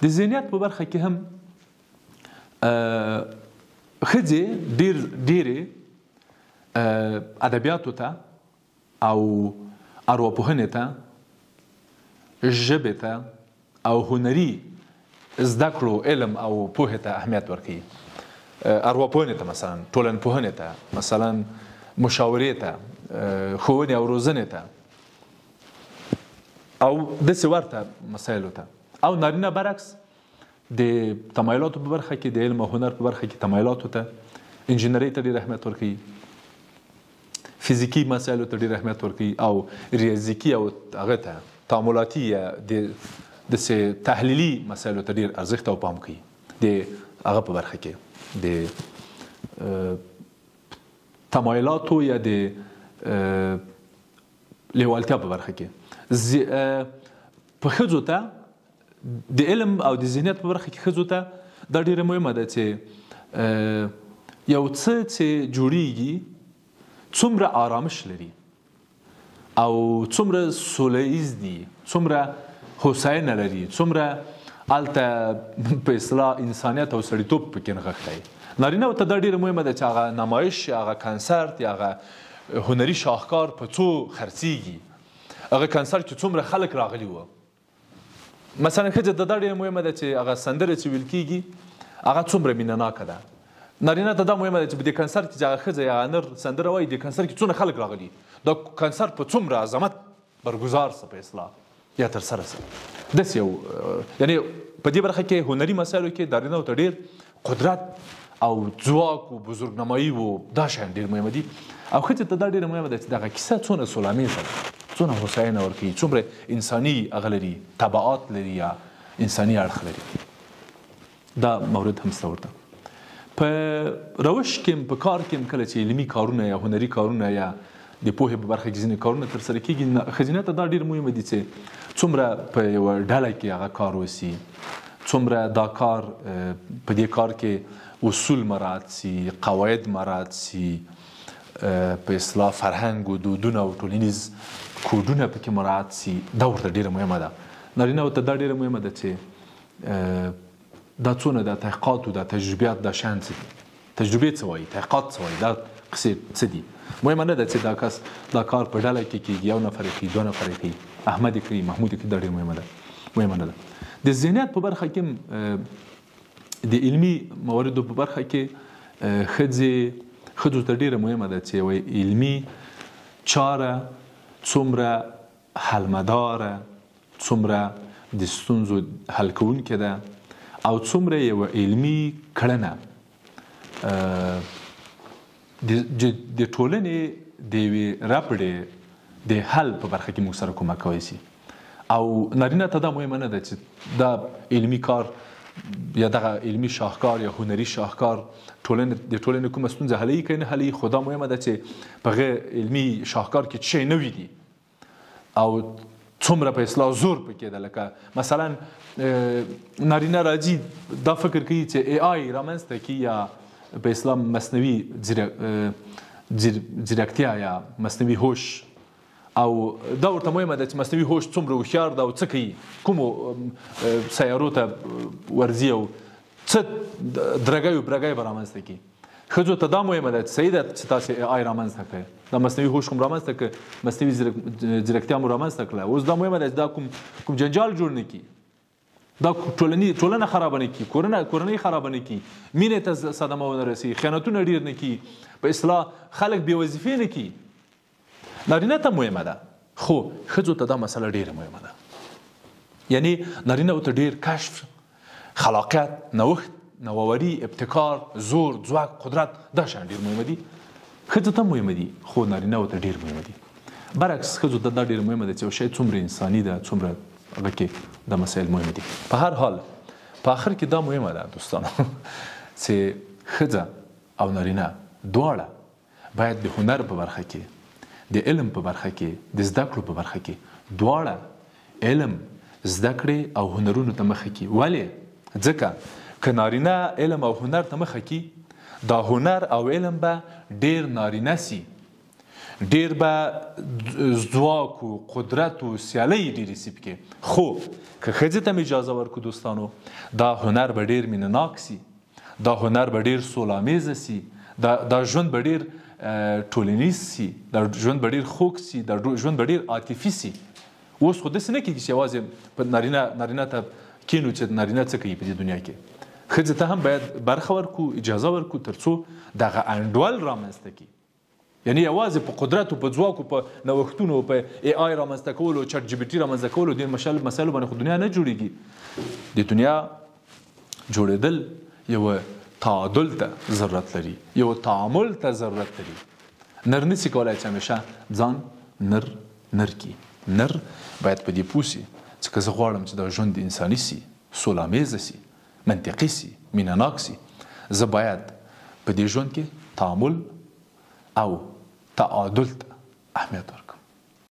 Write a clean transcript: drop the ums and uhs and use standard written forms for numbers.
د ذهنیت په برخه کې هم ښځې ډېرې ادبیاتو ته او ارواپوهنې ته، ژبې ته او هنري زده کړو، علم او پوهې ته اهمیت ورکوي. ارواپوهنې ته مثلا، ټولنپوهنې ته مثلا، مشاورې ته، ښوونې او روزنې ته او داسې ورته مسایلو ته. او نارینه برعکس د تمایلاتو په برخه کې، د علم او هنر په برخه کې تمایلاتو ته، انجینرۍ ته ډېر اهمیت ورکوي، فزیکي مسایلو ته ډېر اهمیت ورکوي او ریاضیکي او هغه ته تعاملاتي یا د داسې تحلیلي مسایلو ته ډېر ارزښت او پام کوي. د هغه په برخه کې د تمایلاتو یا د لیوالتیا په برخه کې په ښځو ته د علم او د ذهنیت په برخه کې ښځو ته دا ډېره مهمه ده چې یو څه چې جوړیږي څومره آرامش لري او څومره سوله ییز دي، څومره هوساینه لري، څومره هلته په اصطلاح انسانیت او سړیتوب پکې نغښتی. نارینه ته دا ډېره مهمه ده چې هغه نمایش یا هغه کنسرت یا هغه هنري شاهکار په څو خرڅیږي، هغه کنسرت کې څومره خلک راغلي وو. مثلا ښځې ته دا ډېره مهمه ده چې هغه سندره چې ویل کېږي هغه څومره مینه ناکه ده. نارینه ته دا مهمه ده چې په دې کنسرت کې چې هغه ښځه یا نر سندره وایي، دې کنسرت کې څومره خلک راغلي، دا کنسرت په څومره عظمت برګزار سه په اصطلاح یا ترسره سه. داسې یو یعنې په دې برخه کې هنري مسایلو کې نارینه ته ډېر قدرت او ځواک و بزرګنمایي و دا شیان ډېر مهم دي. او ښځې ته دا ډېره مهمه ده چې دغه کیسه څونه سولامیزه ده، څونه هوساینه ورکوي، څومره انساني هغه لري، تبعات لري یا انساني اړخ لري. دا مورد هم سته ورته. په روش کې، په کار کې کله چې علمي کارونه یا هنري کارونه یا د پوهې په برخه کې ځینې کارونه ترسره کېږي، ښځینه ته دا ډېر مهمه دي چې څومره په یوه ډله کې هغه کار وسي، څومره دا کار په دې کار کې اصول مراعات سي، قواعد مراعات سي، په اصطلاح فرهنګ و دودونه او ټولنیز کوډونه پکې مراعات سي. دا ورته ډېره مهمه ده. نارینه ورته دا ډېره مهمه ده چې دا څونه دا تحقیقات و دا تجربیات دا شیان څه دي، تجربې څه وایي، تحقیقات څه وایي، دا قصې څه دي. مهمه نه ده چې دا کس دا کار په ډله کې کېږي، یو نفر یې کوي، دوه نفر یې کوي، احمد یې کوي، محمود یې کوي، دا ډېره مهمه ده، مهمه نه ده. د ذهنیت په برخه کې، د علمي مواردو په برخه کې ښځو ته ډېره مهمه ده چې یوه علمي چاره څومره حلمداره، څومره د ستونزو حل کوونکې ده او څومره یوه علمي کړنه د ټولنې د یوې ربړې د حل په برخه کې موږ سره کومک کولی سي. او نارینه ته دا مهمه نه ده چې دا علمي کار یا دغه علمي شاهکار یا هنري شاهکار د ټولنې کومه ستونزه حلوي که نه حلوي، خو دا مهمه ده چې په هغه علمي شاهکار کې څه شی نوي دي او څومره په اصلاح زور پکې ده. لکه مثلا نارینه راځي دا فکر کوي چې ای آی رامنځته کړي یا په اصطلاح مصنوعي ځیرکتیا یا مصنوعي هوش، او دا ورته مهمه ده چې مصنوعي هوش څومره هوښیار ده او څه کوي، کومو سیارو ته ورځي او څه درګی او برګی به رامنځته کړي. ښځو ته دا مهمه ده چې صحیح ده چې تاسې ای آی رامنځته کړئ، دا مصنوعي هوش کوم رامنځته کړ، مصنوعي ځیرکتیا مو رامنځته کړه، اوس دا مهمه ده چې دا کوم جنجال جوړ نه کړي، دا ټولنه خرابه نه کړي، کورنۍ خرابه نه کړي، مینې ته صدمه ونه رسي، خیانتونه ډېر نه کړي، په اصطلاح خلک بې وظیفې نه کړي. نارینه ته مهمه ده، خو ښځو ته دا مسله ډېره مهمه ده. یعنی نارینه ته ډېر کشف، خلاقیت، نوښت، نوآوری، ابتکار، زور، ځواک، قدرت، دا شیان ډېر مهمه دي. ښځو ته مهمه دي، خو نارینه ته ډېر مهمه دي. برعکس ښځو ته دا ډېره مهمه ده چې یو شی څومره انساني ده، څومره هغه کې دا مسایل مهم دي. په هر حال په آخر کې دا مهمه ده دوستانو چې ښځه او نارینه دواړه باید د هنر په برخه کې، د علم په برخه کې، د زده کړو په برخه کې دواړه علم، زده کړې او هنرونو ته مخه کړي. ولې؟ ځکه که نارینه علم او هنر ته مخه کړي، دا هنر او علم به ډېر نارینه سي، ډیر به ځواک او قدرت او سیالۍ ډېرې سي پکې. خو که ښځې ته اجازه ورکړو دوستانو، دا هنر به ډیر مینهناک سي، دا هنر به ډیر سولامیزه سي، دا ژوند به ډیر ټولنیز سي، دا ژوند به ډیر خوږ سي، دا ژوند به ډیر عاطفي سي. اوس خو داسې نه کېږي چې یوازې په نارینه ته کینو چې نارینه څه کوي په دې دنیا کې. ښځې ته هم باید برخه ورکو، اجازه ورکو، ترڅو دغه انډول رامنځته کړي. یعنی یوازې په قدرت او په ځواک او په نوښتونو، په AI رامنځته کولو، ChatGPT رامنځته کولو، دې مسایلو باندې خو دنیا نه جوړیږي. د دنیا جوړېدل یو تعادل ته ضرورت لري، یو تعامل ته ضرورت لري. نر نسی کولای چې همیشه ځان نر نر کړي. نر باید په دې پوه سي چې که زه غواړم چې دا ژوند انساني سي، سولامیزه سي، منطقي سي، مینهناک سي، زه باید په دې ژوند کې تعامل او تعادل ته اهمیت ورکړم.